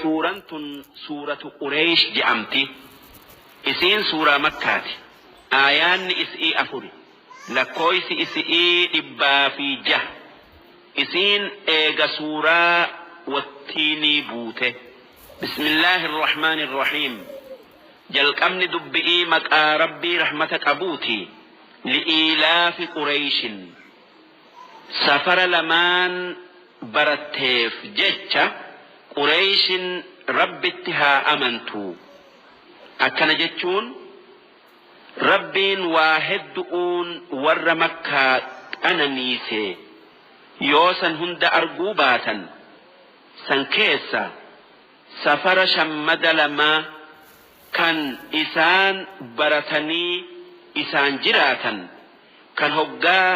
Suuraan tun suuratu Qureesh je'amti. Isiin suuraa Makkaati. Aayaanni is'ii afuri. Lakkooysi isi'ii 106. Isiin eega suuraa Wattiinii buute. Bismillaahi rrahmaani rrahiim. Jalqabni dubbi'ii maqaa Rabbii rahmata qabuuti. Li'iilaafi Qureeyshin. Safara lamaan baratteef jecha Qureeyshin Rabbitti haa amantuu. Akkana jechuun Rabbiin waa heddu'uun warra Makkaa qananiisee yoo san hunda arguu baatan san keessa safara shammada lamaa kan isaan baratanii isaan jiraatan kan hoggaa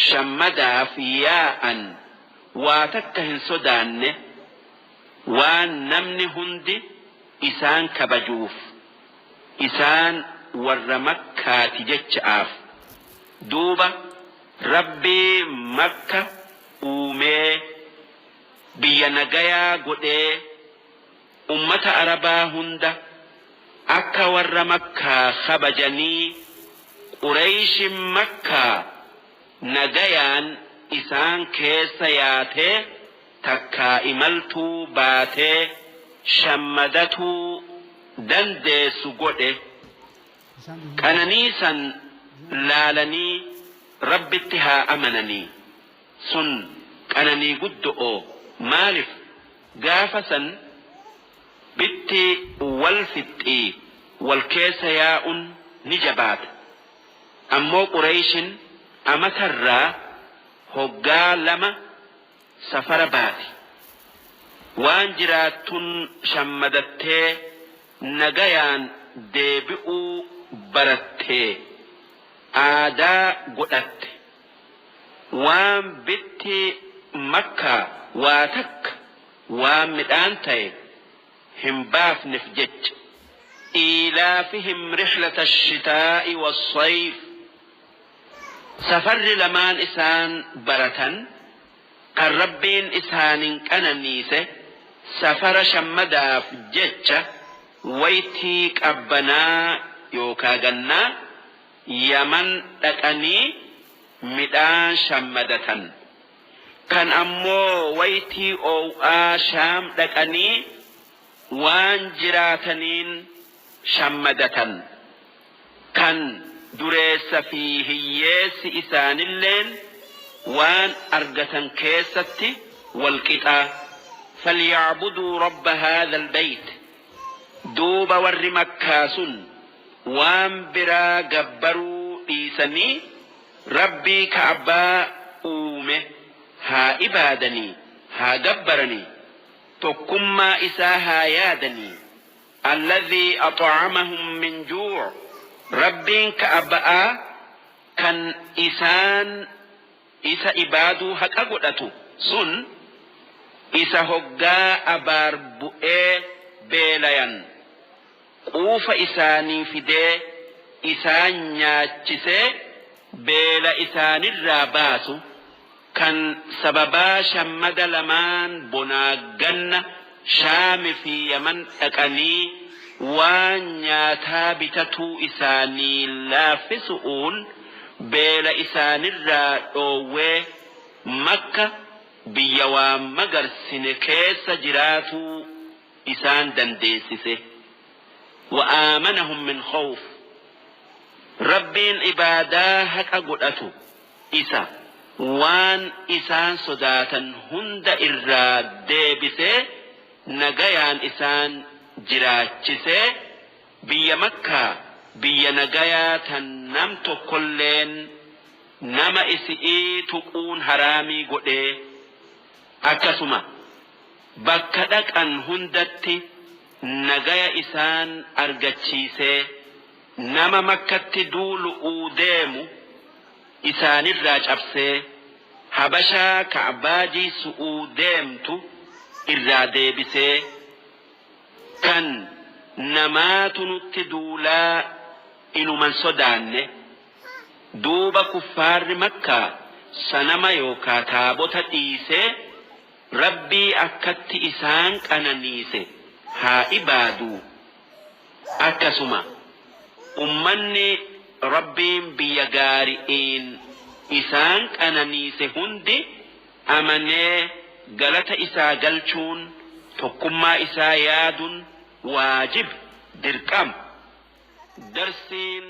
shammadaaf yaa'an waa takka hin sodaanne waan namni hundi isaan kabajuuf isaan warra Makkaati jecha'aaf. Duuba Rabbii Makka uumee biyya nagayaa godhee ummata arabaa hunda akka warra Makkaa khabajanii qureyshin Makkaa nagayaan isaan keessa yaatee takkaa imaltuu baatee shammadatuu dandeessu godhe. Qananii san laalanii Rabbitti haa amananii. Sun qananii guddo'oo maalif gaafa san bitti wal fixxii wal keessa yaa'un ni jabaata. Ammoo qureyshin amatarraa hoggaa lama safara baati. Waan jiraattun shammadattee nagayaan deebi'uu barattee aadaa godhatte. Waan bitti Makkaa waa takka waan midhaan taye hin baafnef jecha. Iilaafihim rihlata ashitaa'i wassayf. Safarri lamaan isaan baratan kan Rabbiin isaanin qananiise safara shammadaaf jecha waytii qabbanaa yookaa gannaa yaman dhaqanii midhaan shammadatan. Kan ammoo waytii oow'aa shaam dhaqanii waan jiraataniin shammadatan. Kan dureessa fi hiyyeessi isaanilleen waan argatan keessatti wal qixaa. Falya'buduu rabba haadhal beyt. Duuba warri Makkaa sun waan biraa gabbaruu dhiisanii Rabbii ka'baa uume haa ibaadanii, haa gabbaranii, tokkummaa isaa haa yaadanii. Alladhii ax'amahum min juu' Rabbiin ka'ba'aa kan isaan isa ibaaduu haqa godhatu sun isa hoggaa abaar bu'ee beelayan quufa isaanii fidee isaan nyaachisee beela isaanirraa baasu kan sababaa shammada lamaan bonaa ganna shaami fi yaman dhaqanii waan nyaataa bitatuu isaanii laaffisu'uun beela isaanirraa dhoowwee Makka biyya waan magarsine keessa jiraatuu isaan dandeessise. Wa aamanahum min khawf. Rabbiin ibaadaa haqa godhatu isa waan isaan sodaatan hunda irraa deebisee nagayaan isaan jiraachisee biyya Makkaa biyya nagayaa tan nam tokkolleen nama isi'ii tuquun haraamii godhee akkasuma bakka dhaqan hundatti nagaya isaan argachiisee nama Makkatti duulu'uu deemu isaanirraa cabsee habashaa ka'baa jiysu'uu deemtu irraa deebisee kan namaatu nutti duulaa inuman sodaanne. Duuba kuffaarri Makkaa sanama yookaa taabota dhiisee Rabbii akkatti isaan qananiise haa ibaaduu. Akkasuma ummanni Rabbiin biyya gaari'iin isaan qananiise hundi amanee galata isaa galchuun tokkummaa isaa yaadun waajib dirqama. Darsiin.